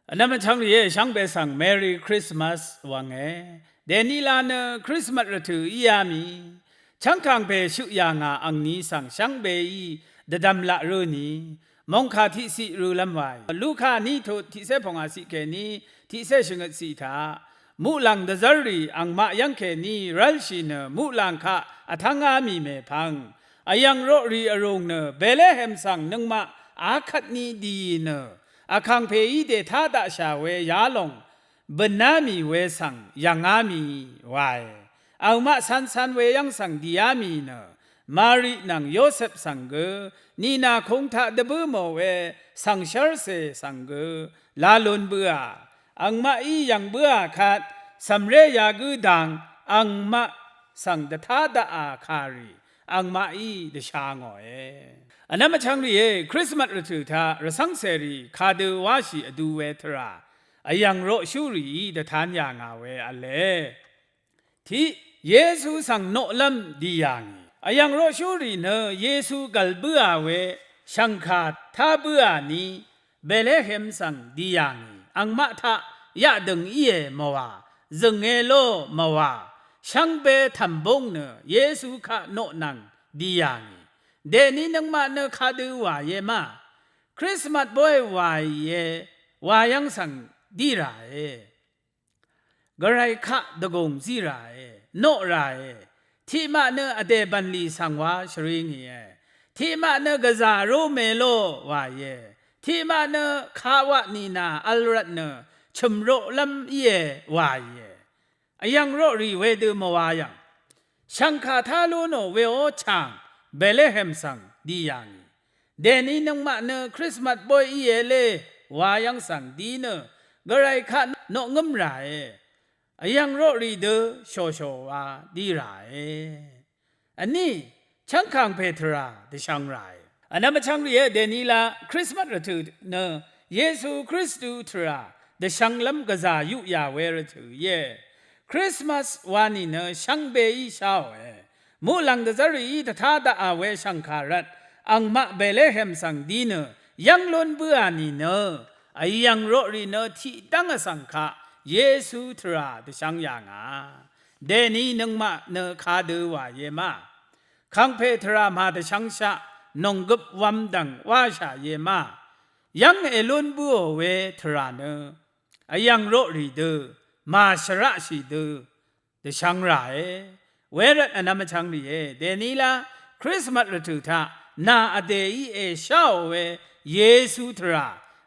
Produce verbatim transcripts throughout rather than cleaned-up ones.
Vnvm vchvng rìé, shvngbe svng Merry Christmas wvnge. Dèní la nø Krismas rvtø̀ íá mì. Chv́ngkàngpè shøq yà ngà angní svng shvngbeí dvdvm laq rø̄ nì. Mòngkà tiqciq rø̄lv́m wae. Luka ní tut tiqcé pvngwà ciq kèní tiqcé shvngøt ciq taq. Muqlàng dvzv́rrì angmaq yv́ng kèní rv́lshì nø muqlàng kaq vtv́ngá mì mèpvng. Vyv̀ng roqrì vrùng nø Betlehem svng nøngmaq akvt ní dìì nø. Vkàngpèí dètá daqshà we yalòng bø̀ná mì we svng yv̀ngá mì wae. Angmaq cancan we yv́ng svng dìá mì nø Mari nvng Yosep svng gø nìnà kung taq dvbǿ mò we svng shv́rcè svng gø la lun bǿà. Angmaqí yv̀ng bǿà kvt cv̀mré yagǿ dang angmaq svng dvtá daqà kàrì angmaqí dvsha ngòe. Vnvm vchvng rìé, Krismas rvtø̀ taq rvcv́ngcèrì kadø wáshì vdu we tvrà vyv̀ng roqshúrìí dvtan yà ngà we v̄le. Tiq, Yesu svng noqlv́m di yà ngì. Vyv̀ng roqshúrì nø Yesu gv̀l bǿà we shv̀ngkà tá bǿà ní Betlehem svng di yà ngì. Angmaq taq yaqdø̀ng íe mvwà, zø̀nge ló mvwà, shvngbe tv̀mbúng nø Yesu kaq noqnvng di yà ngì. Dèní nøngmaq nø kadø wàìe ma? Krismas bóy wàìe, wa yv́ng svng dí ràe. Gvray kaq dvgùng zí ràe, noq ràe. Tiqmaq nø vdè bv̀nlì svng wa shvri ngìe. Tiqmaq nø gvzà rú me ló wàìe. Tiqmaq nø kawaq nìnà vl rvt nø chø̀m roqlv́m íe wàìe. Vyv̀ng roqrì wedø mvwa yv̀ng, shv̀ngkà tá lú nò weó chàng Betlehem svng di yà ngì. Dèní nøngmaq nø Krismas bóy íe lé wa yv́ng svng di nø Gvray kaq noqngǿm ràe. Vyv̀ng roqrì dø shòshò wa dí ràe. Vní, chv́ngkàngpè tvrà dvshvng ràe. Vnvm vchvng rìé, dèní la Krismas rvtø̀ nø Yesu Kristu tvrà dvshvnglv́m gvzà yuq yà we rvtø̀ íe. Krismas wa nìnø shvngbeí sháòe. Muqlàng dvzv́rìí dvtá daqà we shv̀ngkà rvt angmaq Betlehem svng di nø yv́ng lún bǿà nìnø vyv̀ng roqrì nø tiqdv́ng vsvng kaq Yesu tvrà dvshvng yà ngà. Dèní nøngmaq nø kadø wàìe ma? Kàngpè tvrà màdvshvngshaq nònggøp wv̄m dv̀ng wáshàìe ma? Yv́ng èlún bǿò we tvrà nø vyv̀ng roqrì dø, màshvraqshì dø dvshvng ràe. Wervt vnvm vchvng rìé, dèní la Krismas rvtø̀ taq nà vdèí èsháò we Yesu tvrà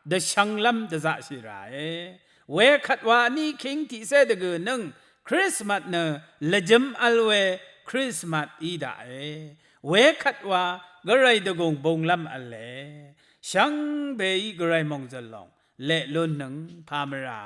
dvshvnglv́m dvzaqshì ràe. Wekvt wa vní king tiqcé dvgø̀ nǿng Krismas nø lvjøm vl we Krismas í daqe. Wekvt wa Gvray dvgùng bunglv́m v̄le. Shvngbeí Gvray mòngzø̀l lòng leq lúnnøng pà mvrà.